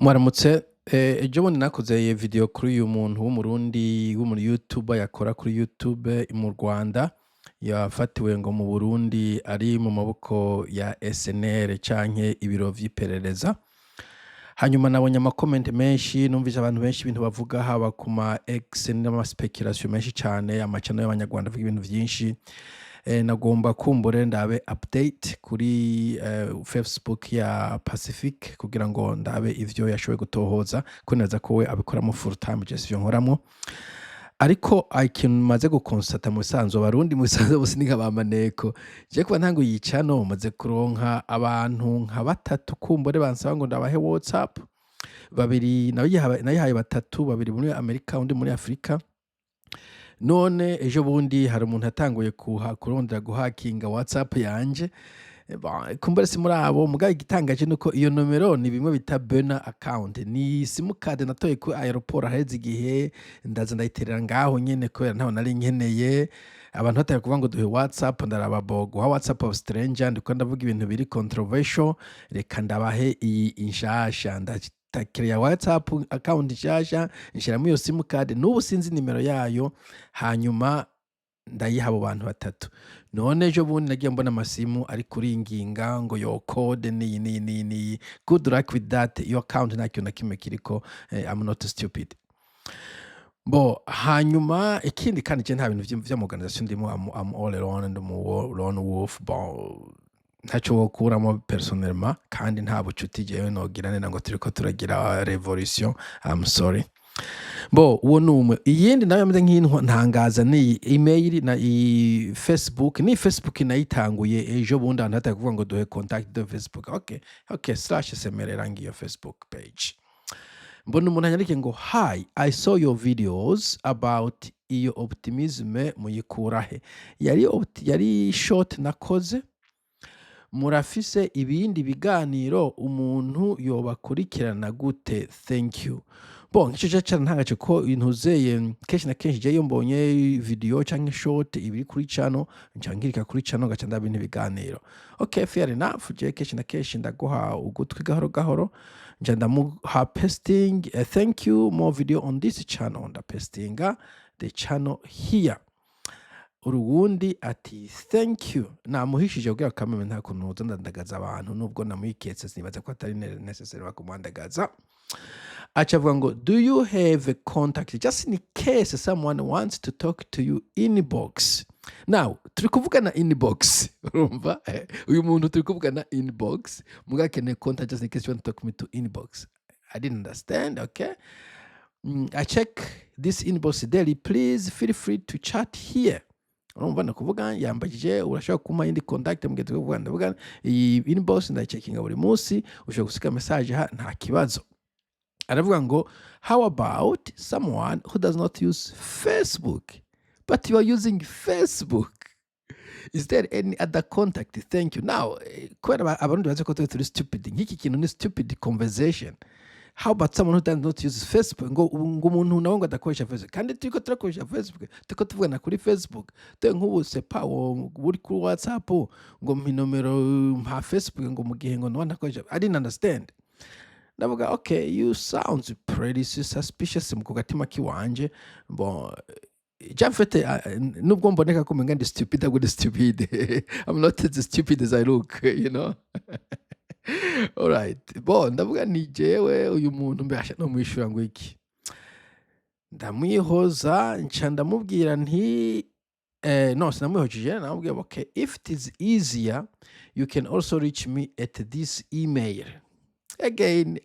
Mwaramutse. Ejo bundi nakoze video kuri uyu muntu w'Umurundi w'umu youtuber yakora kuri YouTube mu Rwanda, yafatiwe ngo mu Burundi ari mu maboko ya SNR canke ibiro vy'iperereza. Hanyuma nabonye ama comments menshi, numvise abantu benshi ibintu bavuga, haba ku ma X n'ama spéculations menshi cane, ama channel y'Abanyarwanda avuga ibintu vyinshi. Nagomba kumbure ndabe update kuri Facebook ya Pacific kugira ngo ndabe ivyo yashoboye gutohoza, ko nibaza ko we abikoramo full time, je sivyo nkoramwo. Ariko ikintu maze gukonsata, mu bisanzwe Abarundi mu bisanzwe bose ni nka ba maneko. Je kuva ntanguye iyi channel, maze kuronka abantu nka batatu kumbure bansaba ngo ndabahe WhatsApp. Babiri nayihaye batatu, babiri muri Amerika, undi muri Afrika. None ejo bundi hari umuntu yatanguye kurondera guhakinga WhatsApp yanje. Bon, kumbure si muri abo, mugabo igitangaje nuko iyo nomero ni bimwe bita burner account, ni simukadi natoye kuri aéroport haheze igihe, ndaza ndayiterera ngaho nyene kubera ntaho nari nkeneye. Abantu batanguye kuvuga ngo duhe WhatsApp, ndaraba bo guha WhatsApp of stranger, ndiko ndavuga ibintu biri controversial, reka ndabahe iyi inshasha. Ndakereya WhatsApp account nshasha, nshiramo iyo simukadi, n'ubu sinzi nimero yayo, hanyuma ndayiha abo bantu batatu. None ejo bundi nagiye mbona amasimu ari kuringinga ngo yo code niyi niyi niyi niyi. Good luck with that. Your account nta kintu na kimwe kiriko. I'm not stupid. Bo hanyuma ikindi kandi, je nta bintu vy'ama organisation ndimo, I'm all alone, ndi mu lone wolf. Bon, ntaco wokuramo personnellement, kandi nta bucuti jewe nogira nena ngo turiko turagira revolution. I'm sorry. Bo uwo ni umwe. Iyindi nayo yameze nk'intangaza ni iyi email na iyi Facebook. Ni Facebook nayitanguye ejo bundi, abantu batari kuvuga ngo duhe contact de Facebook. Okay, /semerera, ngiyo Facebook page. Mbona umuntu anyandike ngo: "Hi, I saw your videos about iyo optimisme, muyikura he?" Yari short nakoze. "Murafise ibindi biganiro? Umuntu yobakurikirana gute? Thank you." Bon, ico carantangaje ko intuzeye kenshi na kenshi jewe iyo mbonye video canke short ibiri kuri channel, nca nkirika kuri channel, ngaca ndaba ibindi biganiro. Okay, fair enough. Jewe kenshi na kenshi ndaguha ugutwi gahoro gahoro, nca ndamuha pasting "Thank you, more video on this channel." Ndapestinga the channel here. Uruwundi ati: "Thank you." Namuhishije kugira kameme nta kuntu noza ndandagaza abantu, nubwo namwiketse, sinibaza ko atari necessary kumwandagaza. Aca avuga ngo: "Do you have a contact just in case someone wants to talk to you inbox?" Now turi kuvugana inbox, urumva? Uyu muntu turi kuvugana inbox, muga akeneye contact just in case you want to talk me to inbox. I didn't understand. Okay. I check this inbox daily, please feel free to chat here. Urumva, ni ukuvuga yambajije: "Urashobora kumpa indi contact mu gihe turi kuvugana?" Ndavuga: "Iyi inbox ndayicekinga buri munsi, ushobora gusiga message ha, nta kibazo." Aravuga ngo: "How about someone who does not use Facebook?" But you are using Facebook. "Is there any other contact? Thank you." Now kubera Abarundi bazi ko turi stupid, nk'iki kintu ni stupid conversation. How about someone who does not use Facebook? Ngo umuntu nawe ngo adakoresha Facebook, kandi turiko turakoresha Facebook, turiko tuvugana kuri Facebook. Dore nk'ubu sepa wo uri kuri WhatsApp ngo mpa inomero, mpa Facebook, ngo mu gihe ngo nawe ntakoresha. I didn't understand. Ndavuga: "Okay, you sounds pretty suspicious." Mu gatima kiwanje, bon, ja mfite nubwo mboneka ko umenga ndi stupid, ahubwo ndi stupid, I'm not as stupid as I look. Alright, bon, ndavuga ni jewe uyu muntu mbasha no mwishura ngo iki? Ndamwihoza, nca ndamubwira nti no, sinamwihojije, namubwira: "Okay, if it is easier, you can also reach me at this email." Again,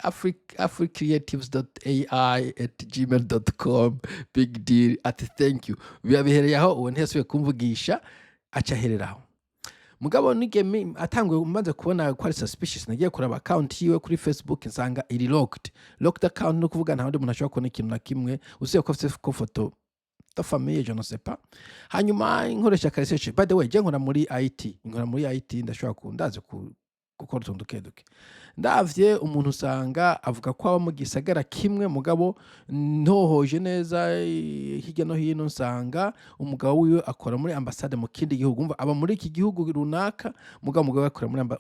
africreatives.ai@gmail.com. Big deal. Ati: "Thank you." Biba bihereye aho. Uwo ntiyasubiye kumvugisha, aca ahereraho. Mugabo nige atanguye, maze kubona ko ari suspicious, nagiye kuraba account yiwe kuri Facebook, nsanga iri locked. Locked account no kuvuga nta wundi muntu ashobora kubona ikintu na kimwe, usibye ko afite ko photo de famille, je ne sais pas. Hanyuma nkoresha ka research. By the way, je nkora muri IT, nkora muri IT, ndashobora ku ndazi ku gukora utuntu duke duke. Ndavye umuntu, usanga avuga ko aba mu gisagara kimwe, mugabo ntohoje neza hirya no hino, nsanga umugabo wiwe akora muri ambasade mu kindi gihugu. Umva, aba muri iki gihugu runaka, mugabo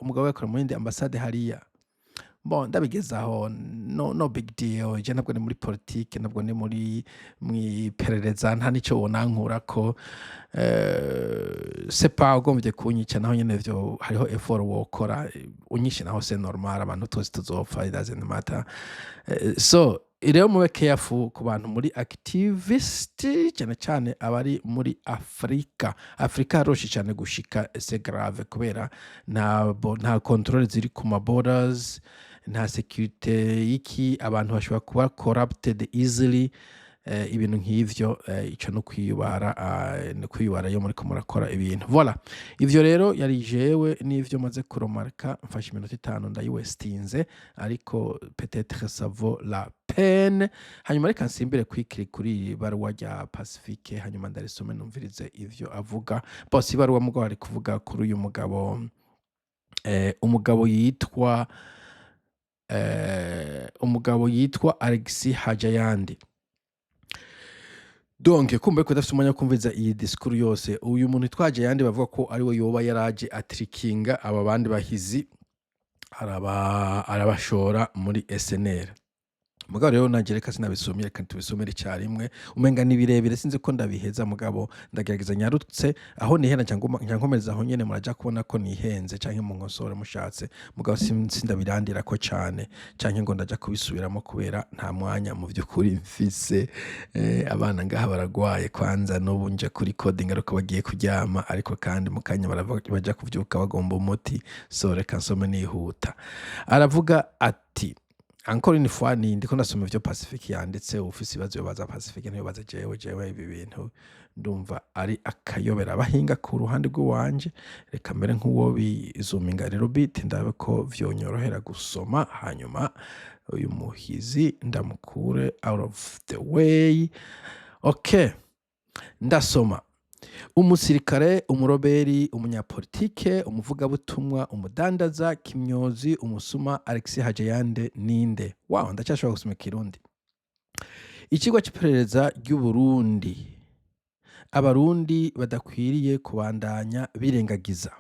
umugabo we akora muri yindi ambasade hariya. Bon, ndabigeze aho. No, no big deal. Je ntabwo ni muri politike, ntabwo ni muri mwiperereza, nta nico wonankurako. C'est pas ugombye kunyica naho nyene vyo hariho effort wokora unyishe naho, c'est normal, abantu twese tuzopfa, it doesn't matter. So rero mube careful ku bantu muri activist, cyane cyane abari muri Afrika. Afrika haroshe cyane gushika, c'est grave, kubera nta contrôle ziri ku ma borders, nta sécurité y'iki, abantu bashobora kuba corrupted easily, ibintu nk'ivyo. Ico no kwiyubara, no kwiyubara iyo muriko murakora ibintu. Voilà, ivyo rero yari jewe n'ivyo maze kuremarka. Mfashe iminota 5 ndayiwestinze, ariko peut-être ça vaut la peine. Hanyuma reka nsimbire kwikiri kuri iri baruwa rya Pacifique, hanyuma ndarisome numvirize ivyo avuga. Bose ibaruwa mugabo ari kuvuga kuri uyu mugabo, umugabo yitwa Alexis Hajayandi. Donc kumbe ko udafite umwanya wo kumviriza iyi discours yose, uyu muntu yitwa Hajayandi bavuga ko ariwe yoba yaraje atrikinga aba bandi bahizi, arabashora muri SNL. Mugabo rero nanje reka sinabisomye, reka tubisomere icyarimwe. Umenga ni birebire, sinzi ko ndabiheza, mugabo ndagerageza nyarutse. Aho nihera nca nkomereza aho nyene, muraja kubona ko nihenze canke mu nkosore mushatse, mugabo sindabirandirako cane canke ngo ndaja kubisubiramo kubera nta mwanya mu vy'ukuri mfise. Abana ngaha baragwaye kwanza, n'ubu nje kuri coding ariko bagiye kuryama, ariko kandi mu kanya baja kuvyuka bagomba umuti. So reka nsome nihuta. Aravuga ati, encore une fois, ni ndiko ndasoma ivyo Pacifique yanditse. Ufise ibibazo yobaza Pacifique, ntiyobaza jewe. Jewe ibi bintu ndumva ari akayobera abahinga ku ruhande rw'iwanje. Reka mbere nk'uwo bizuminga rero bit ndabe ko vyonyorohera gusoma, hanyuma uyu muhizi ndamukure out of the way. Okay, ndasoma. Umusirikare, umuroberi, umunyapolitike, umuvugabutumwa, umudandaza, kimyozi, umusuma Alexis Hajayande ninde? Wow, ndacyashobora gusoma ikirundi. Ikigo cy'iperereza ry'Uburundi abarundi badakwiriye kubandanya birengagiza.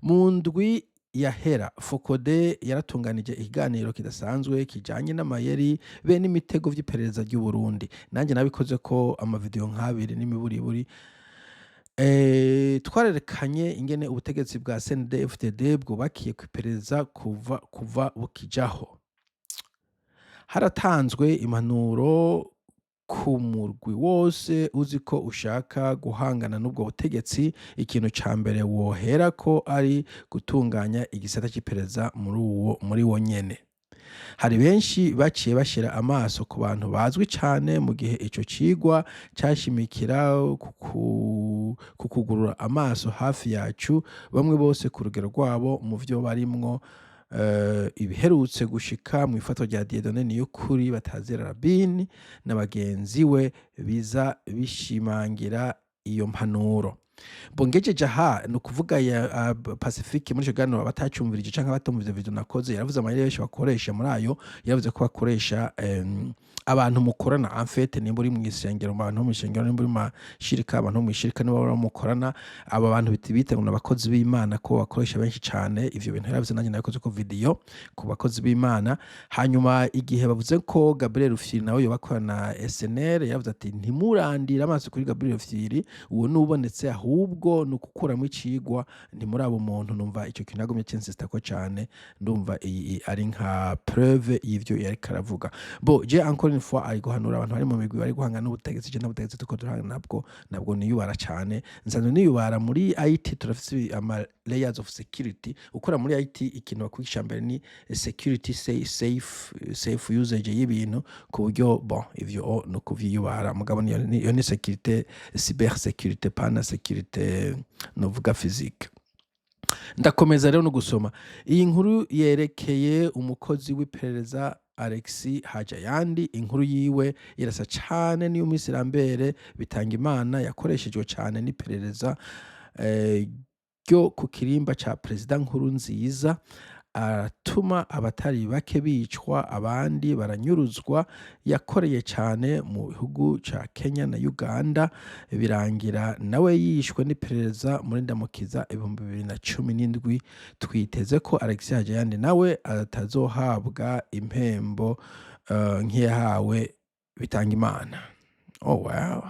Mu ndwi yahera, FOCODE yaratunganije ikiganiro kidasanzwe kijanye n'amayeri be n'imitego vy'iperereza ry'Uburundi. Nanjye nabikoze ko amavideo nk'abiri n'imiburiburi. Twarerekanye ingene ubutegetsi bwa CNDD-FDD bwubakiye ku iperereza kuva bukijaho. Haratanzwe impanuro ku murwi wose uzi ko ushaka guhangana n'ubwo butegetsi. Ikintu ca mbere woherako ari gutunganya igisata c'iperereza muri wo nyene. Hari benshi baciye bashira amaso ku bantu bazwi cane, mu gihe ico cigwa cashimikira ku kugurura amaso hafi yacu bamwe bose ku rugero rwabo mu vyo barimwo. Ibiherutse gushika mw'ifatwa rya Dieudonné Niyukuri batazira Rabini na bagenzi we biza bishimangira iyo mpanuro. Bo ngejeje aha, ni ukuvuga ya Pacifique muri ico kiganiro, abatacumvirije canke abatumvise video nakoze, yaravuze amayeri menshi bakoresha. Muri ayo yaravuze ko bakoresha abantu mukorana, en fait nimba uri mw'isengero, mu bantu bo mw'ishengero, nimba uri mu mashirika, abantu bo mw'ishirika nibo baba mukorana. Aba bantu bita ngo n'abakozi b'Imana, ko bakoresha benshi cane. Ivyo bintu yaravuze, nanjye nabikoze ko video ku bakozi b'Imana. Hanyuma igihe bavuze ko Gabriel Rufyiri nawe yoba akorana na SNL, yaravuze ati: "Ntimurandire amaso kuri Gabriel Rufyiri, uwo nubonetse, ahubwo ni ukukuramwo icigwa, ntimuraba umuntu." Numva ico kintu yagumye cinsista ko cane, ndumva iyi ari nka preuve y'ivyo yariko aravuga. Bo je encore une fois ari guhanura abantu bari mu migwi bari guhangana n'ubutegetsi. Je n'ubutegetsi turiko turahangana nabwo, nabwo niyubara cane, nsanzwe niyubara. Muri IT turafise ama layers of security. Ukora muri IT, ikintu bakwigisha mbere ni security, safe usage y'ibintu, ku buryo bon ivyo ni ukuvyiyubara. Mugabo niyo ni sécurité, cyber sécurité, pana sécurité novuga physique. Ndakomeza rero no gusoma iyi nkuru yerekeye umukozi w'iperereza Alexis Hajayandi. Inkuru yiwe irasa cane n'iyo Miss Lambert Bitangimana yakoreshejwe cane n'iperereza ryo ku kirimba ca Perezida Nkurunziza. Aratuma abatari bake bicwa, abandi baranyuruzwa. Yakoreye cane mu bihugu ca Kenya na Uganda, birangira nawe yishwe n'iperereza muri Ndamukiza 2017. Twiteze ko Alexis Hajayandi nawe atazohabwa impembo nk'iyahawe Bitangimana. Oh wow.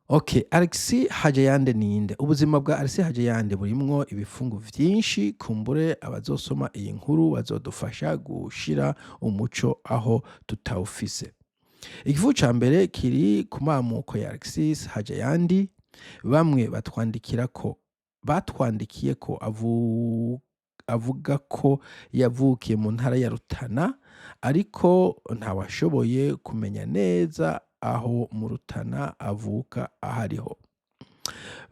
Okay, Alexis Hajayande ninde? Ubuzima bwa Alexis Hajayande burimwo ibifungu vyinshi. Kumbure abazosoma iyi nkuru bazodufasha gushira umuco aho tutawufise. Igifu ca mbere kiri ku mamuko ya Alexis Hajayandi. Bamwe batwandikira ko batwandikiye ko avuga ko yavukiye mu ntara ya Rutana, ariko ntawashoboye kumenya neza aho mu Rutana avuka ahariho.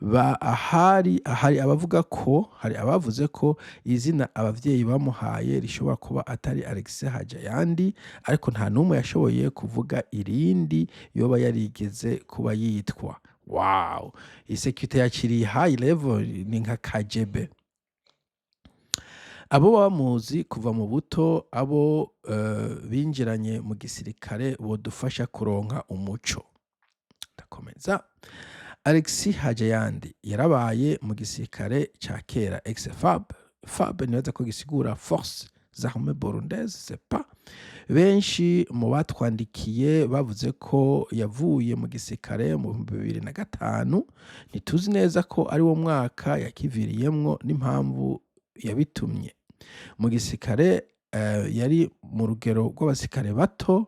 Ba ahari ahari abavuga ko hari abavuze ko izina abavyeyi bamuhaye rishobora kuba atari Alexis Hajayandi, ariko nta n'umwe yashoboye kuvuga irindi yoba yarigeze kuba yitwa. Wow, isécurité yakiriye high level, ni nka KGB. Abo bamuzi kuva mu buto, abo binjiranye mu gisirikare, bodufasha kuronka umuco. Ndakomeza. Alexis Hajayandi yarabaye mu gisirikare ca kera, ex-FAB. FAB nibaza ko gisigura Forces Armées Burundaises, c'est pas. Benshi mu batwandikiye bavuze ko yavuye mu gisirikare mu 2005. Ntituzi neza ko ari wo mwaka yakiviriyemwo n'impamvu yabitumye. Mu gisirikare yari mu rugero rw'abasirikare bato,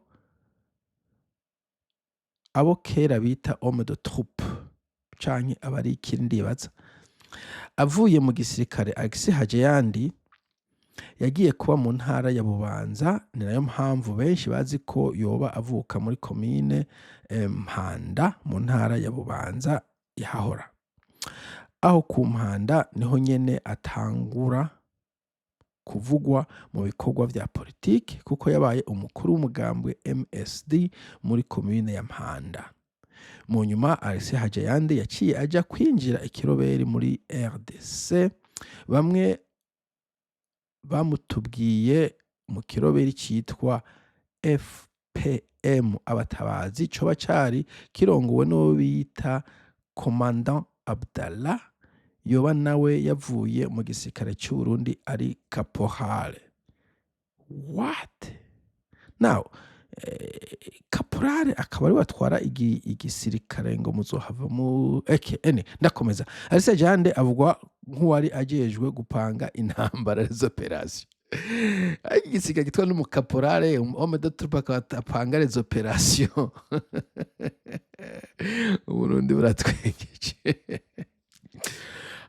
abo kera bita homme de troupe canke abarikiri, ndibaza. Avuye mu gisirikare, Alexis Hajayandi yagiye kuba mu ntara ya Bubanza. Ni nayo mpamvu benshi bazi ko yoba avuka muri komine Mpanda mu ntara ya Bubanza yahahora. Aho ku Mpanda niho nyene atangura kuvugwa mu bikorwa vya politiki, kuko yabaye umukuru w'umugambwe MSD muri komine ya Mpanda. Mu nyuma Alexis Hajayandi yaciye aja kwinjira ikiroberi muri RDC. Bamwe bamutubwiye mu kiroberi citwa FPM Abatabazi, coba cari kirongowe n'uwo bita Commandant Abdallah, yoba nawe yavuye mu gisirikare c'Uburundi ari caporal. What now? Caporal akaba ariwe atwara igisirikare, ngo muzohava mu eke ene. Ndakomeza. Alexis Hajayandi avugwa nk'uwari ajejwe gupanga intambara, les opérations. Ariko igisirikare gitwa n'umukaporale, homme de troupe, akaba apanga les opérations. Uburundi buratwengeje.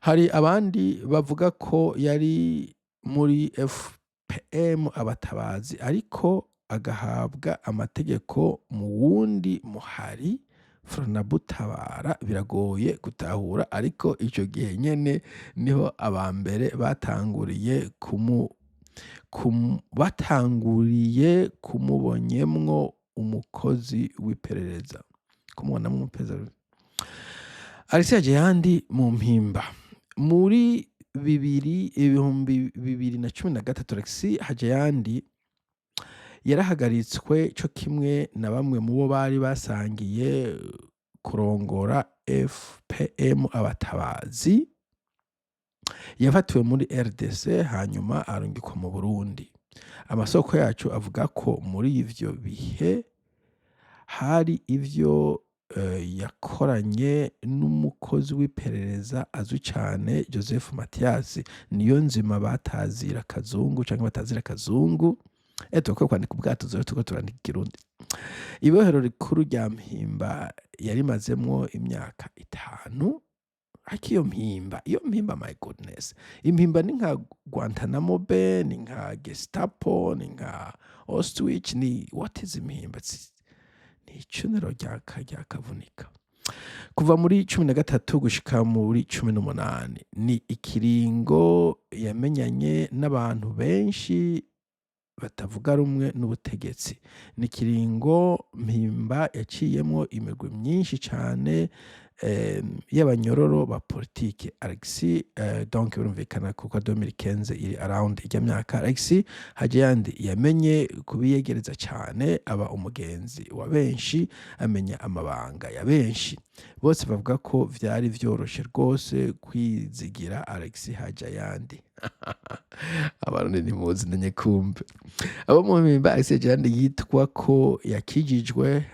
Hari abandi bavuga ko yari muri FPM Abatabazi, ariko agahabwa amategeko mu wundi muhari Fronabutabara. Biragoye gutahura, ariko ico gihe nyene niho abambere batanguriye kumubonyemwo umukozi w'iperereza, kumubonamwo umuperereza. Alexis Hajayandi mu Mpimba muri bibiri 2013, Alexis Hajayandi yarahagaritswe co kimwe na bamwe mu bo bari basangiye kurongora FPM Abatabazi. Yafatiwe muri RDC, hanyuma arungikwa mu Burundi. Amasoko yacu avuga ko muri ivyo bihe hari ivyo yakoranye n'umukozi w'iperereza azwi cane, Joseph Mathias Niyonzima, batazira Kazungu canke batazira Kazungu. Turakwiye kwandika ubwato rero, turiko turandika ikirundi. Ibohero rikuru rya Mpimba yarimazemwo imyaka 5. Ariko iyo Mpimba, my goodness, Impimba ni nka Guantanamo Bay, ni nka Gestapo, ni nka Auschwitz, ni what is Impimba? Ni icuniro rya Kavunika. Kuva muri 13 gushika muri 18 ni ikiringo yamenyanye n'abantu benshi batavuga rumwe n'ubutegetsi. Ni ikiringo Mpimba yaciyemwo imigwi myinshi cane. y'abanyororo ba politike. Alexis, donc birumvikana kuko 2015 iri around ijya myaka, Alexis Hajayandi yamenye kubiyegereza cyane, aba umugenzi wa benshi, amenya amabanga ya benshi. Bose bavuga ko vyari vyoroshe rwose kwizigira Alexis Hajayandi. Abarundi ntimuzi nenye kumbe abo mu mpimba. Alexis Hajayandi yitwa ko yakijijwe,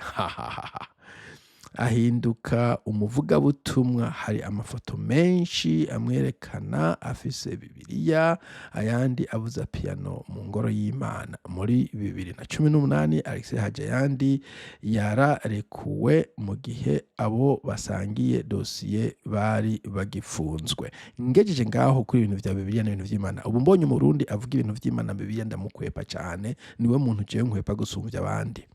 ahinduka umuvugabutumwa. Hari amafoto menshi amwerekana afise Bibiliya, ayandi avuza piano mu ngoro y'Imana. Muri 2018 Alexis Hajayandi yararekuwe mu gihe abo basangiye dosiye bari bagifunzwe. Ngejeje ngaho kuri ibintu vya Bibiliya n'ibintu vy'Imana. Ubu mbonye Umurundi avuga ibintu vy'Imana, Bibiliya, ndamukwepa cane. Niwe muntu jewe nkwepa gusumvya abandi.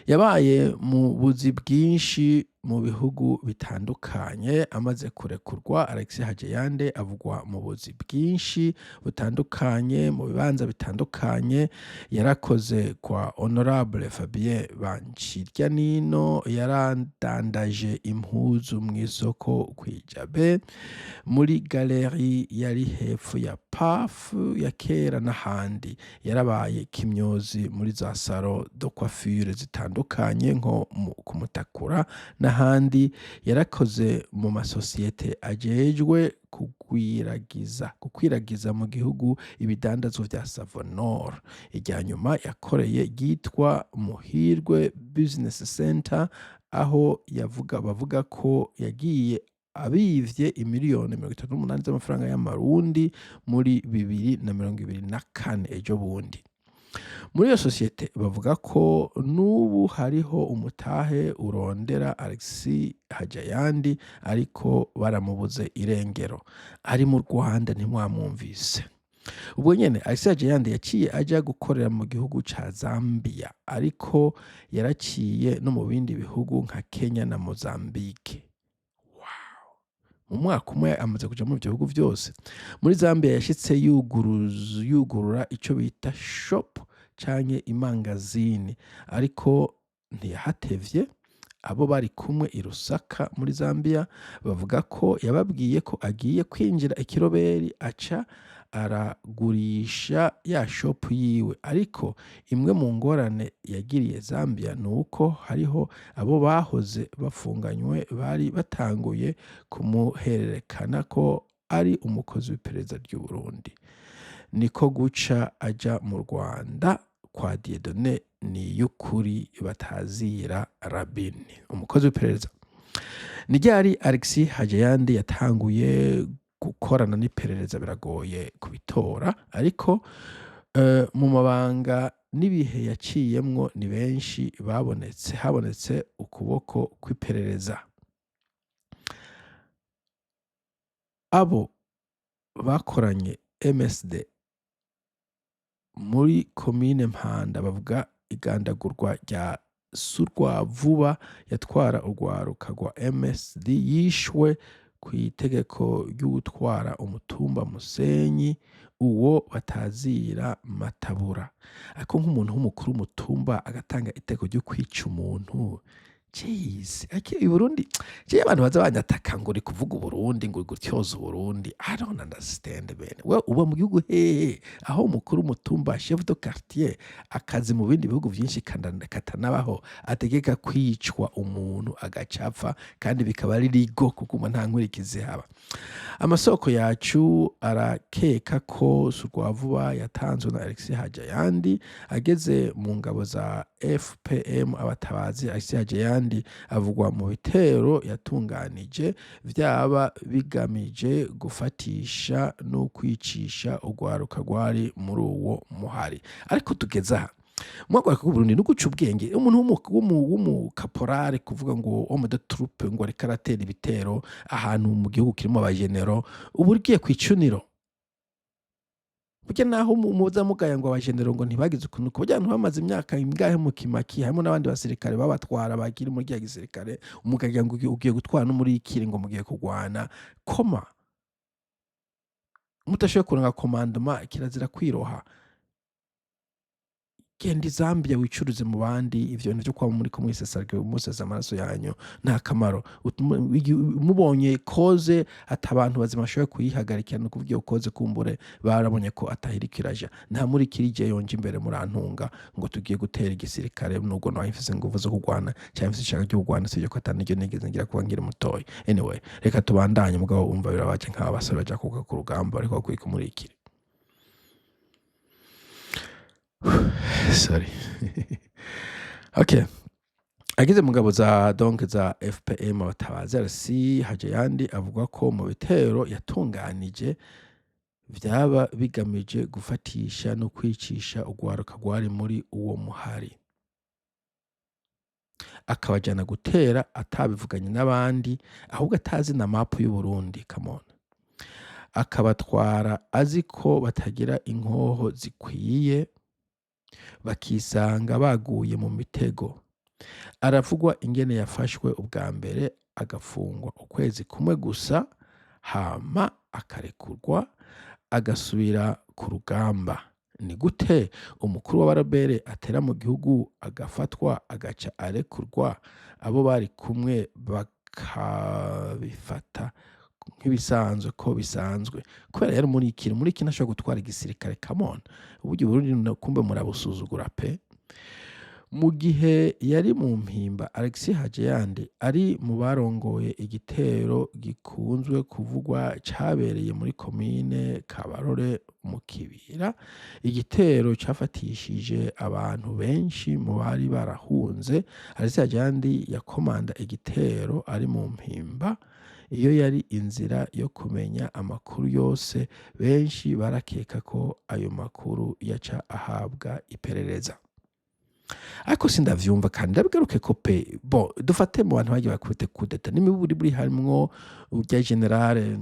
Yabaye mu buzi bwinshi mu bihugu bitandukanye. Amaze kurekurwa, Alexis Hajayande avugwa mu buzi bwinshi butandukanye, mu bibanza bitandukanye. Yarakoze kwa Honorable Fabien Banciryanino, yaradandaje impuzu mw'isoko kw'ijabe, muri galerie yari hepfo ya PAF ya kera n'ahandi. Yarabaye kimyozi muri za salon de coiffure zitandukanye nko ku Mutakura n'ahandi. Yarakoze mu masosiyete ajejwe gukwiragiza mu gihugu ibidandazwa vya Savonor. Irya nyuma yakoreye ryitwa Muhirwe Business Center, aho yavuga bavuga ko yagiye abivye imiliyoni 38 z'amafaranga y'Amarundi muri 2024, ejo bundi. Muri iyo sosiyete bavuga ko n'ubu hariho umutahe urondera Alexis Hajayandi, ariko baramubuze irengero. Ari mu Rwanda, ntimwamwumvise. Ubwo nyene Alexis Hajayandi yaciye aja gukorera mu gihugu ca Zambia, ariko yaraciye no mu bindi bihugu nka Kenya na Mozambique. Mu mwaka umwe amaze kuja muri ivyo bihugu vyose. Muri Zambia yashitse yugurura ico bita shop canke imangazini, ariko ntiyahatevye. Abo bari kumwe i Lusaka muri Zambia bavuga ko yababwiye ko agiye kwinjira ikiroberi, aca aragurisha ya shop yiwe. Ariko imwe mu ngorane yagiriye Zambia ni uko hariho abo bahoze bafunganywe bari batanguye kumuhererekana ko ari umukozi w'iperereza ry'u Burundi. Niko guca aja mu Rwanda kwa Dieudonné Niyukuri batazira Rabini, umukozi w'iperereza. Ni ryari Alexis Hajayandi yatanguye gukorana n'iperereza? Biragoye kubitora, ariko mu mabanga n'ibihe yaciyemwo ni benshi babonetse habonetse ukuboko kw'iperereza. Abo bakoranye MSD muri komine Mpanda bavuga igandagurwa rya Surwavuba yatwara urwaruka rwa MSD, yishwe kw'itegeko ry'uwutwara umutumba Musenyi, uwo batazira Matabura. Ariko nk'umuntu w'umukuru w'umutumba agatanga itegeko ryo kwica umuntu, jeez! Ariko i Burundi jewe abantu baza banyataka ngo uri kuvuga Uburundi, ngo uri gutyoza Uburundi, I don't understand, bene we uba mu gihugu hehe aho umukuru w'umutumba, chef de quartier, akazi mu bindi bihugu vyinshi katanabaho, ategeka kwicwa umuntu agacapfa, kandi bikaba ari legal kuko nta nkurikizi haba? Amasoko yacu arakeka ko Surwavuba yatanzwe na Alexis Hajayandi. Ageze mu ngabo za FPM Abatabazi, Alexis Hajayandi avugwa mu bitero yatunganije vyaba bigamije gufatisha no kwicisha urwaruka rwari muri uwo muhari. Ariko tugeze aha mwagwaruka bw'Uburundi no guca ubwenge, umuntu w'umukaporale kuvuga ngo homme de troupe ngo ariko aratera ibitero ahantu mu gihugu kirimo abagenero, ubu ugiye kw'icuniro. Burya naho muza mugaya ngo abagenero ngo ntibagize ukuntu, burya abantu bamaze imyaka ingahe mu kimaki, harimo n'abandi basirikare babatwara bakiri muri rya gisirikare, mukagira ngo ugiye gutwara no muri ikiri ngo mugiye kurwana koma mutashoboye kuronka commandement. Kirazira kwiroha. Genda i Zambia wicuruze mu bandi. Ivyo bintu vyo kwama muriko mwisesa musesa amaraso yanyu nta kamaro. Mubonye koze ata abantu bazima bashoboye kuyihagarikira, ni ukuvuga iyo koze kumbure barabonye ko atahiriko iraja. Nta muri kirije yonje imbere, murantunga ngo tugiye gutera igisirikare, nubwo nawe mfise inguvu zo kurwana canke mfise ishaka ryo kurwana, sivyo ko ataniryo nigeze ngira kuba nkiri mutoyi. Anyway, reka tubandanye. Mugabo umva, birabaje nk'aba basore baja kuga ku rugamba bariko bakwiga umurikire. Sorry. Okay, ageze mu ngabo za, donc, za FPM Abatabazi, RC Hajayandi avuga ko mu bitero yatunganije vyaba bigamije gufatisha no kwicisha urwaruka rwari muri uwo muhari, akabajana gutera atabivuganye n'abandi, ahubwo atazi na mapu y'Uburundi. Come on. Akabatwara azi ko batagira inkoho zikwiye, bakisanga baguye mu mitego. Aravugwa ingene yafashwe ubwa mbere, agafungwa ukwezi kumwe gusa, hama akarekurwa, agasubira ku rugamba. Ni gute umukuru w'abarobere atera mu gihugu, agafatwa, agaca arekurwa, abo bari kumwe bakabifata nk'ibisanzwe, ko bisanzwe? Kubera yari muri iki ntashobora gutwara igisirikare. Come on, uburyo Burundi kumbe murabusuzugura pe. Mu gihe yari mu Mpimba, Alexis Hajayandi ari mu barongoye igitero gikunzwe kuvugwa cabereye muri komine Kabarore mu Kibira, igitero cafatishije abantu benshi mu bari barahunze. Alexis Hajayandi yakomanda igitero ari mu Mpimba. Iyo yari inzira yo kumenya amakuru yose. Benshi barakeka ko ayo makuru yaca ahabwa iperereza, ariko sindavyumva kandi ndabigaruke ko pe. Bon, dufate mu bantu bagiye bakubite kudeta n'imiburi buri, harimwo urya général,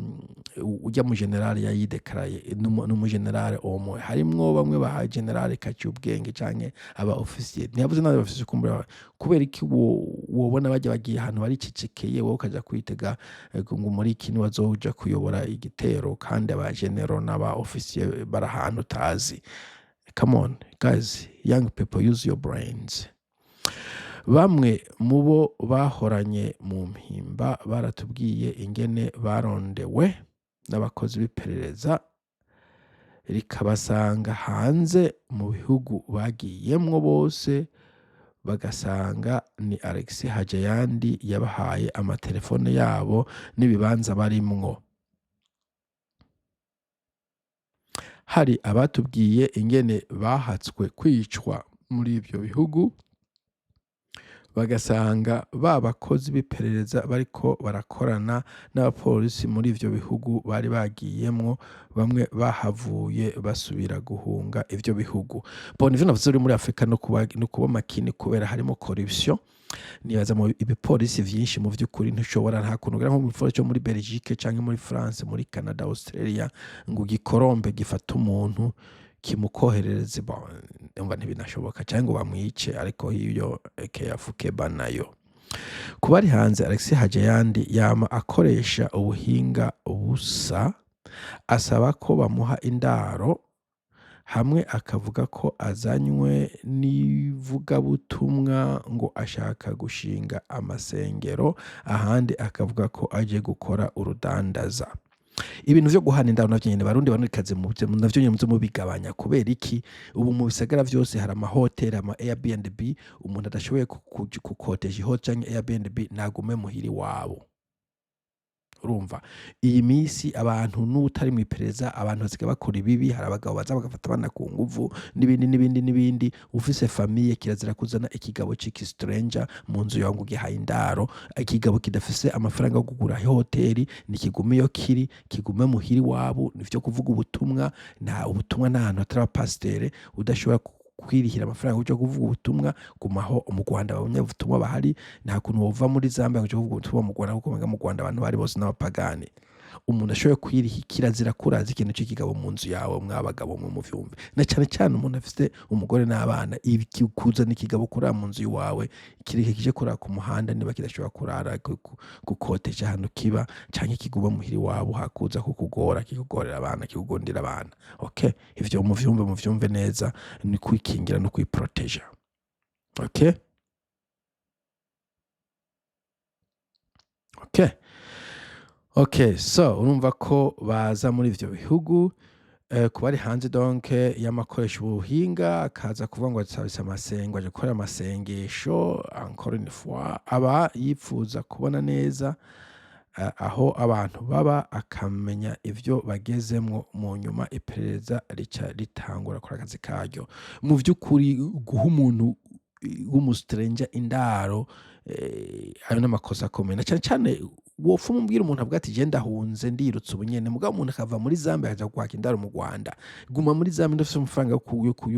urya mu général yayidekaraye n'umu général omwe, harimwo bamwe ba général kaci ubwenge canke aba officier, ntiyavuze n'aba officier. Kumbura kubera iki wobona bajya bagiye ahantu baricecekeye, wowe ukaja kwitega ngo muri iki niwazoja kuyobora igitero, kandi aba général n'aba officier bari ahantu utazi? Come on guys, young people, use your brains. Bamwe mu bo bahoranye mu Mpimba baratubwiye ingene barondewe n'abakozi b'iperereza, rikabasanga hanze mu bihugu bagiyemwo bose, bagasanga ni Alexis Hajayandi yabahaye amatelefone yabo n'ibibanza barimwo. Hari abatubwiye ingene bahatswe kwicwa muri ivyo bihugu, bagasanga ba bakozi b'iperereza bariko barakorana n'abapolisi muri ivyo bihugu bari bagiyemwo. Bamwe bahavuye basubira guhunga ivyo bihugu. Bon, ivyo navuze, uri muri Afrika no kuba makini, kubera harimo corruption. Nibaza mu ibipolisi vyinshi, mu vy'ukuri ntushobora, nta kuntu ugira nko mu gipolisi cyo muri Belgique canke muri France, muri Canada, Australia, ngo ugikorombe gifate umuntu kimukoherereze. Bon, umva, ntibinashoboka, canke ngo bamwice. Ariko hiyo keba nayo kuba ari hanze, Alexis Hajayandi yama akoresha ubuhinga busa, asaba ko bamuha indaro, hamwe akavuga ko azanywe n'ivugabutumwa, ngo ashaka gushinga amasengero, ahandi akavuga ko aje gukora urudandaza. Ibintu vyo guhana indaro navyo nyene, Barundi, Barundikazi, navyo nyene muze mubigabanya. Kubera iki? Ubu mu bisagara vyose hari amahoteli, ama Airbnb. Umuntu adashoboye gukotesha ihotel canke Airbnb, nagume muhira iwabo. Urumva, iyi minsi abantu n'utari mw'iperereza, abantu basigaye bakora ibibi. Hari abagabo baza bagafata abana ku nguvu n'ibindi n'ibindi n'ibindi. Ufise famille, kirazira kuzana ikigabo c'iki stranger mu nzu yawe ngo ugihaye indaro. Ikigabo kidafise amafaranga yo kugura hoteli nikigume iyo kiri, kigume muhira iwabo. Nivyo kuvuga ubutumwa, nta ubutumwa nta hantu hatari abapasitere. Udashobora kwirihira amafaranga uja kuvuga ubutumwa, gumaho. Mu Rwanda abanyabutumwa bahari. Nta kuntu wova muri Zambia ngo uje kuvuga ubutumwa mu Rwanda, kuko mu Rwanda abantu bari bose n'abapagani. Umuntu ashoboye kwiriha, kirazira kuraza ikintu c'ikigabo mu nzu yawe. Mwabagabo mwe muvyumve, na cane cane umuntu afise umugore n'abana. Ibi kuzana ikigabo kurara mu nzu iwawe, kireke kije kurara ku muhanda niba kidashobora kurara gukotesha ahantu kiba, canke kiguma muhira iwabo, hakuza kukugora, kikugorera abana, kikugundira abana. Okay, ivyo muvyumve, muvyumve neza, ni kwikingira no kwiproteja. Okay, so urumva ko baza muri ivyo bihugu kuba ari hanze, donc y'amakoresha ubuhinga, akaza kuvuga ngo asabise amasengo, aje gukora amasengesho. Encore une fois, aba yipfuza kubona neza aho abantu baba, akamenya ivyo bagezemwo. Mu nyuma iperereza rica ritangura gukora akazi karyo. Mu vy'ukuri, guha umuntu w'umustranger indaro, ayo n'amakosa akomeye, na cane cane wopfa umubwira umuntu avuga ati: "Je ndahunze, ndirutse ubu nyene." Mugabo umuntu akava muri Zambia akaja kwaka indaro mu Rwanda, guma muri Zambia, ndafise amafaranga yo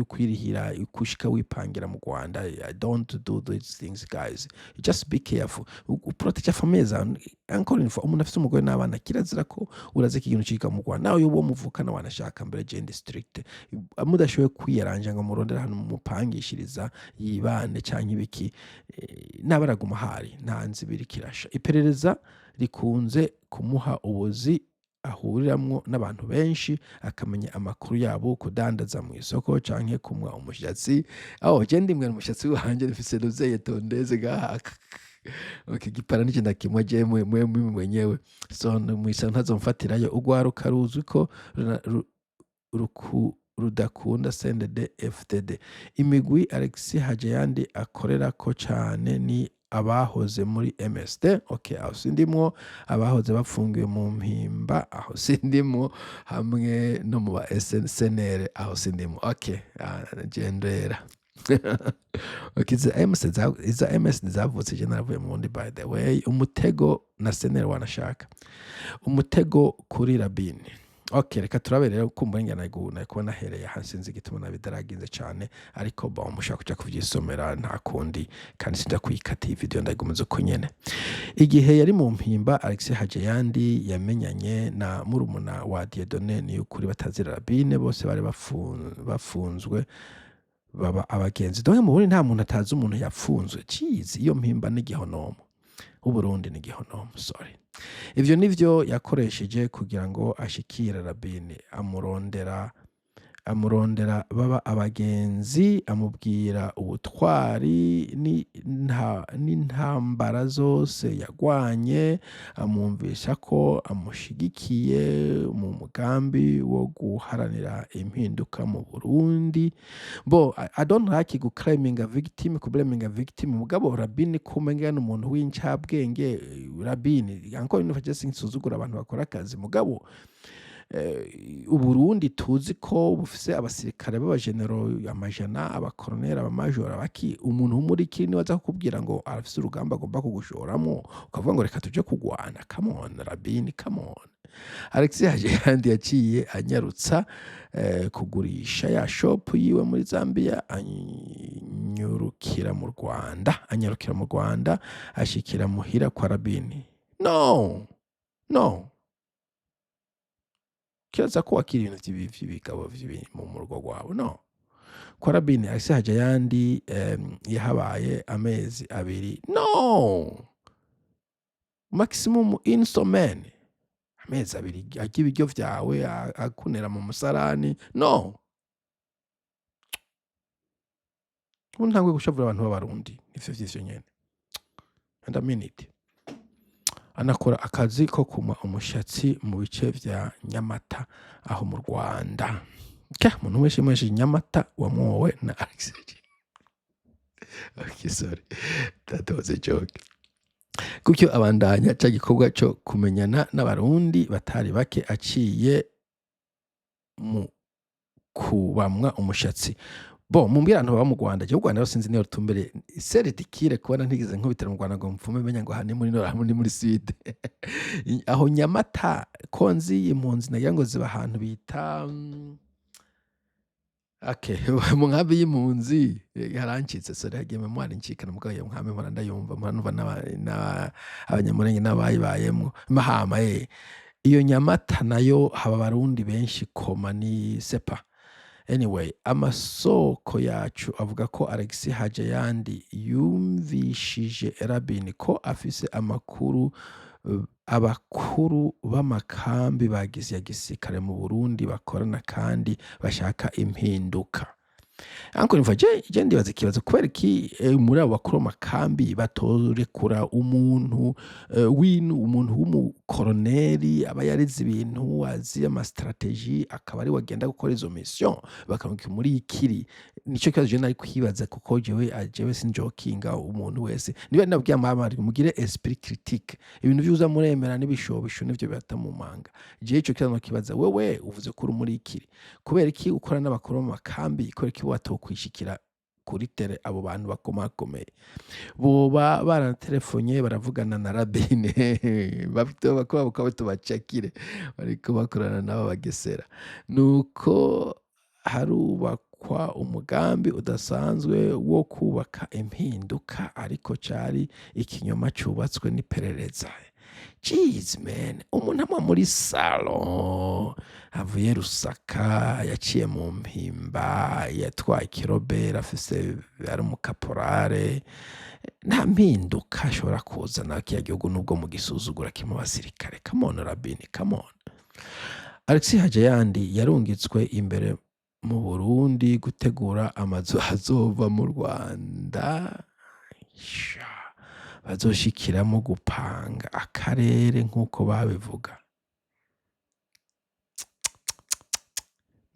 kwirihira kushika wipangira mu Rwanda. I don't do these things, guys. Just be careful, uprotege famille zawe. Encore une fois, umuntu afise umugore n'abana, kirazira ko uraza ikintu ciga mu Rwanda, nawe uwo muvukana wanashaka. Mbere je ndi strict, mudashoboye kwiyaranja ngo murondere ahantu mumupangishiriza yibane canke ibiki, naba araguma ahari, nta nzu ibiri kirasha. Iperereza rikunze kumuha ubuzi ahuriramwo n'abantu benshi, akamenya amakuru yabo, kudandaza mu isoko canke kumwa umushatsi. Aho je ndimwe umushatsi wanje nfise nuzeye tondeze ngaha. Okay, gipara nico ndakimwa je mwe mwenyewe, so mwisa ntazomfatirayo. Urwaruka ruzwi ko rudakunda CNDD FDD. Imigwi Alexis Hajayandi akorerako cane ni abahoze muri MSD. Okay, aho sindimwo. Abahoze bafungiwe mu Mpimba, aho sindimwo, hamwe no mu ba SNL, aho sindimwo. Okay, gendera. Okay, iza MS iza MS zavutse je naravuye mu wundi. By the way, umutego na SNL wanashaka umutego kuri Rabini. Okay, reka turabe rero. Kumva ingana nari kuba nahereye aha, sinzi igituma nabidaraginze cane, ariko bon, mushaka kuja kuvyisomera, nta kundi, kandi sinja kuyikata iyi video, ndayigumiza uko nyene. Igihe yari mu Mpimba, Alexis Hajayandi yamenyanye na murumuna wa Dieudonné Niyukuri batazira Rabine. Bose bari bafunzwe, baba abagenzi. Donc mu Burundi nta muntu atazi umuntu yapfunzwe. Jeez, iyo Mpimba n'igihonomo, Uburundi ni igihonomo, sorry. Ivyo nivyo yakoresheje kugira ngo ashikire Rabini. Amurondera, baba abagenzi, amubwira ubutwari n'intambara zose yagwanye, amwumvisha ko amushigikiye mu mugambi wo guharanira impinduka mu Burundi. Bo I don't like guclaiminga victim, kublaminga victim, mugabo Rabini kumenga ni umuntu w'incabwenge. Rabini, encore une fois, je sinsuzugura abantu bakora akazi, mugabo Uburundi tuzi ko bufise abasirikare b'abagenero amajana, abakoroneri, abamajoro, abaki. Umuntu w'umuriki niwe aza kukubwira ngo arafise urugamba agomba kugushoramwo, ukavuga ngo reka tuje kugwana? Come on, Rabini, come on. Alexis Hajayandi yaciye anyarutsa kugurisha ya shop yiwe muri Zambia, anyurukira mu Rwanda, anyarukira mu Rwanda, ashikira muhira kwa Rabini. No, no, kibaza ko wakira ibintu vy'ibigabo mu rugo rwawe. No kwa Rabini, Alexis Hajayandi yahabaye amezi 2, no maximum une semaine. Amezi 2 arya ibiryo vyawe, akunera mu musarani? No, ubu ntanguye gushavura abantu b'Abarundi, ivyo vy'ivyo nyene, and I mean it. Anakora akazi ko kumwa umushatsi mu bice vya Nyamata aho mu Rwanda. Ke umuntu wese mwese Nyamata wamwowe na Alex. Okay, sorry, that was a joke. Gutyo abandanya ca gikorwa co kumenyana n'Abarundi batari bake aciye mu kubamwa umushatsi. Bo mumbwire abantu baba mu Rwanda. Jewe u Rwanda rero sinzi niyo rutumbere, c'est ridicule kubona ntigeze nkubitira mu Rwanda ngo mfume menya ngo aha ni muri nord, aha ni muri sud. Aho Nyamata ko nzi impunzi, nagira ngo ziba ahantu bita okay, mu nkambi y'impunzi harancitse, sorry, hagiye mémoire incikana, mugabo iyo nkambi mpora ndayumva, mpora numva Abanyamulenge n'abayibayemwo. Mahama. Iyo Nyamata nayo haba Abarundi benshi koma ni sepa. Anyway, amasoko yacu avuga ko Alexis Hajayandi yumvishije Rabin ko afise amakuru abakuru b'amakambi bagize ya gisirikare mu Burundi bakorana kandi bashaka impinduka. Encore une fois, je ndibaza ikibazo: kubera iki muri abo bakuru b'amakambi batorekura umuntu w'inu, umuntu w'umukoroneri aba yarize ibintu, azi ama stratégies, akaba ari we agenda gukora izo mission, bakamurungika muri ikiri? Nico kibazo je nari kwibaza, kuko jewe sinjokinga. Umuntu wese niba nabwiye mama mugire esprit critique, ibintu vyuza muremera n'ibishobisho nivyo bibata mu manga. Jewe ico kibazo kibaza: wewe uvuze ko uri muri ikiri, kubera iki ukora n'abakuru b'amakambi? Kubera iki batokwishikira kuri terrain, abo bantu bakomakomeye? Boba baratelefonye, baravugana na Rabine, ko tubacakire bariko bakorana n'abo bagesera. Nuko harubakwa umugambi udasanzwe wo kubaka impinduka, ariko cari ikinyoma cubatswe n'iperereza. Jeez man, umuntu amwa muri salon, avuye Rusaka, yaciye mu Mpimba, yatwaye ikirobera, afise ari umukaporare, nta mpinduka ashobora kuzana kiriya gihugu nubwo mu gisuzugura kirimo abasirikare. Come on Rabini, come on. Alexis Hajayandi yarungitswe imbere mu Burundi gutegura amazu azova mu Rwanda. Sha, bazoshikiramo gupanga akarere nk'uko babivuga.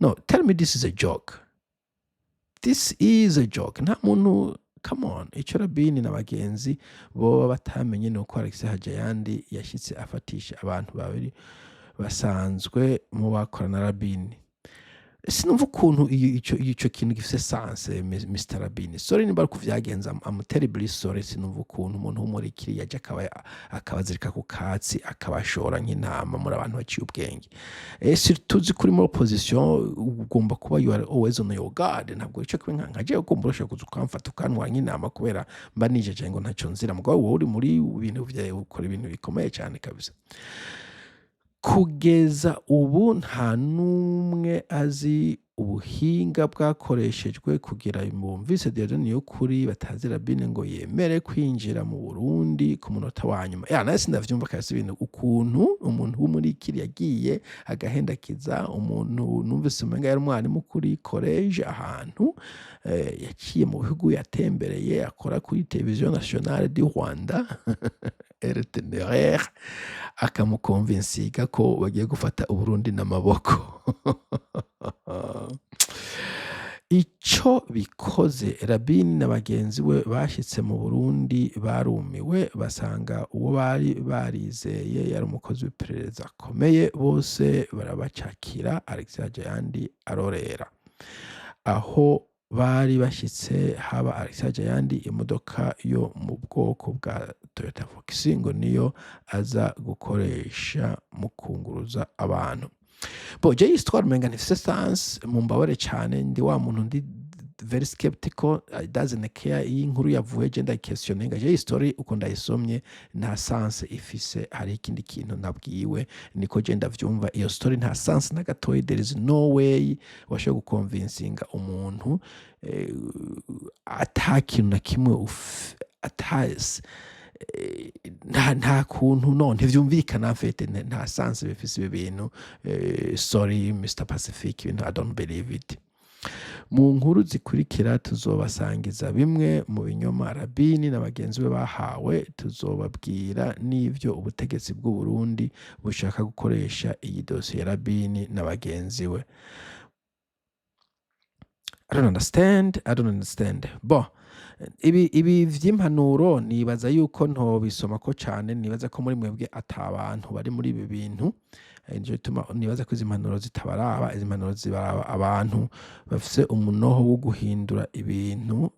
No, tell me this is a joke. This is a joke. Nta muntu, come on. Ico Rabini na bagenzi boba batamenye ni uko Alexis Hajayandi yashitse afatisha abantu babiri basanzwe mu bakorana na Rabini. Sinumva ukuntu ico kintu gifise sens. Mr Rabini, sorry nimba ari kuvyagenza, I'm terribly sorry. Sinumva ukuntu umuntu w'umurikiri yaje akaba akabazirika ku katsi, akabashora nk'intama muri abantu baciye ubwenge. Surtout uzi kuri muri opposition, ugomba kuba you are always on your guard. Ntabwo ico kibe nka jewe kumva urashobora kuza ukamfata ukantwara nk'intama kubera mba nijeje ngo ntaco nzira. Mugabo wowe uri muri ibintu vyawe, ukora ibintu bikomeye cyane kabisa. Kugeza ubu nta n'umwe azi ubuhinga bwakoreshejwe kugira bumvise Dieudonne Niyukuri batazi Rabine ngo yemere kwinjira mu Burundi ku munota wa nyuma. Ya nawe sindavyumva kabisa, ibintu ukuntu umuntu w'umurikiri yagiye agahendakiza umuntu numvise umenga yari umwarimu kuri collège ahantu, yaciye mu bihugu, yatembereye, akora kuri Television Nationale du Rwanda, RTNR, akamukonvinsiga ko bagiye gufata Uburundi n'amaboko. Ico bikoze, Rabini na bagenzi we bashitse mu Burundi barumiwe, basanga uwo bari barizeye yari umukozi w'iperereza akomeye. Bose barabacakira, Alexis Hajayandi arorera. Aho bari bashitse haba Alexis Hajayandi, imodoka yo mu bwoko bwa Toyota Voxy ngo niyo aza gukoresha mu kunguruza abantu. Bon, je histoire umenga ntifise sens. Mumbabare cane, ndi wa muntu ndi very skeptical, I doesn't care iyo inkuru yavuye, je ndayiquestioninga. Je history uko ndayisomye nta sens ifise, hari ikindi kintu nabwiwe, niko je ndavyumva. Iyo story nta sens na gatoyi. There is no way washobora gukonvincinga umuntu ata kintu na kimwe ata nta kuntu, no ntivyumvikana en fait, nta sens bifise ibi bintu. Sorry Mr Pacific, ibintu I don't believe it. Mu nkuru zikurikira tuzobasangiza bimwe mu binyoma Rabini na bagenzi be bahawe. Tuzobabwira n'ivyo ubutegetsi bw'u Burundi bushaka gukoresha iyi dosiye ya Rabini na bagenzi we. I don't understand, I don't understand. Bon, ibi vy'impanuro nibaza yuko ntobisoma ko cane, nibaza ko muri mwebwe ata bantu bari muri ibi bintu. Nico gituma nibaza ko izi mpanuro zitabaraba. Izi mpanuro zibaraba abantu bafise umunoho wo guhindura ibintu.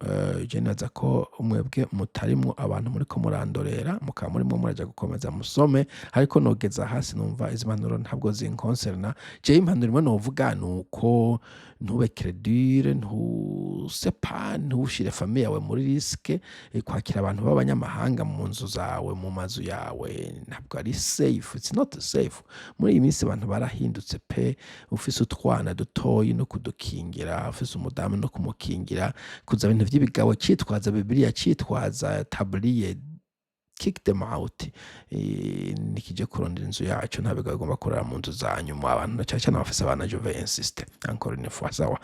Je nibaza ko mwebwe mutarimwo abantu muriko murandorera, mukaba murimwo muraja gukomeza musome, ariko nogeza hasi numva izi mpanuro ntabwo zinkonserna. Jewe impanuro imwe novuga nuko ntube crédule, ntusepa, ntushire famille yawe muri risque. Kwakira abantu b'abanyamahanga mu nzu zawe, mu mazu yawe, ntabwo ari safe, it's not safe. Muri iyi minsi abantu barahindutse pe. Ufise utwana dutoyi no kudukingira, ufise umudamu no kumukingira, kuza ibintu vy'ibigabo citwaza Bibiliya, citwaza tablier, kick them out. Nikije kurondera inzu yacu, nta bigabo bigomba kurara mu nzu zanyu mu abantu, na cane cane abafise abana. Je vais insister encore une fois. Sawa,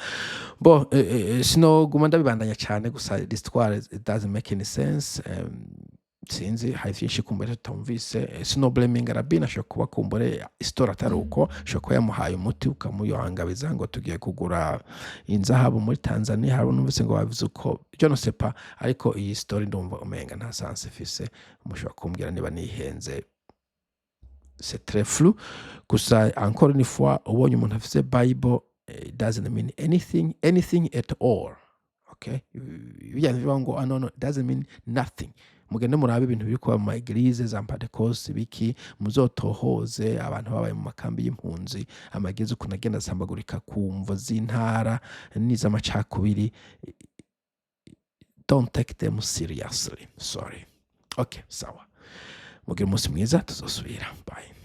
bon, sinoguma ndabibandanya cane, gusa l'histoire, it doesn't make any sense. Sinzi, hari vyinshi kumbure tutumvise. Sino blaming Rabin, ashobora kuba kumbure histoire atari uko, ashobora kuba yamuhaye umuti ukamuyangabiza ngo tugiye kugura inzahabu muri Tanzania. Hari numvise ngo bavuze uko, je ne sais pas, ariko iyi story ndumva umenga nta sens ifise. Mushobora kumbwira niba nihenze, c'est très flou. Gusa encore une fois, ubonye umuntu afise Bible, it doesn't mean anything, anything at all, okay? Bijya bivuga ngo ah, no, no, it doesn't mean nothing. Mugende murabe ibintu biri kuba mu ma église za Pentecôte biki, muzotohoze abantu babaye mu makambi y'impunzi, ama église ukuntu agenda asambagurika ku mvo z'intara n'iz'amacakubiri. Don't take them seriously, sorry. Okay, sawa, mugire umunsi mwiza, tuzosubira. Bye.